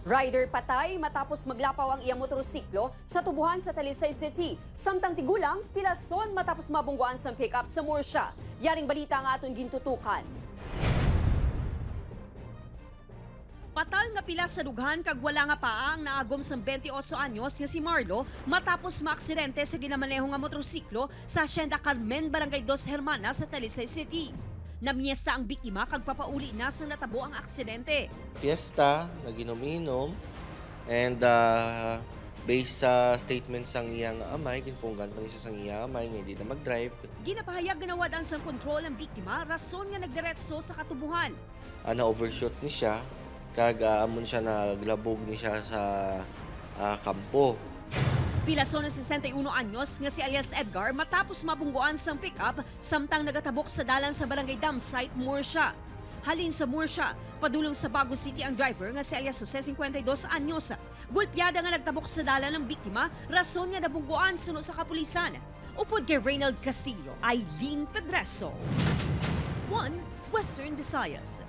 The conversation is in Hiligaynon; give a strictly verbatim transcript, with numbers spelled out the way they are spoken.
Rider patay matapos maglapaw ang iya motorsiklo sa tubohan sa Talisay City, samtang tigulang pilason matapos mabungguan sang pick-up sa Murcia. Yaring balita ang aton gintutukan. Patal nga pilas sa dughan kag wala nga paa ang naagom sang twenty-eight anyos nga si Marlo matapos maaksidente sa ginamaneho nga motorsiklo sa Hacienda Carmen, Barangay Dos Hermanas sa Talisay City. Namiesta ang biktima kag papauli na sang natabo ang aksidente. Fiesta, nag-inom-inom, and uh, based sa statement sang iyang amay, ginpunggan pa ni siya sang iyang amay nga hindi na mag-drive. Ginapahayag nga nawad-an sang kontrol ang biktima, rason nga nagdiretso sa katubuhan. Ah, na-overshoot ni siya, kag ah, amon siya naglabog ni siya sa ah, kampo. Pilason ang sesenta y uno anyos nga si alias Edgar matapos mabungguan sang pick-up samtang nagatabok sa dalan sa barangay Dam Site, Murcia. Halin sa Murcia, padulong sa Bago City ang driver nga si alias Jose, singkwenta y dos anyos. Gulpiada nga nagtabok sa dalan ang biktima, rason nga nabungguan suno sa kapulisan. Upod kay Reynald Castillo, Eileen Pedreso, One Western Visayas.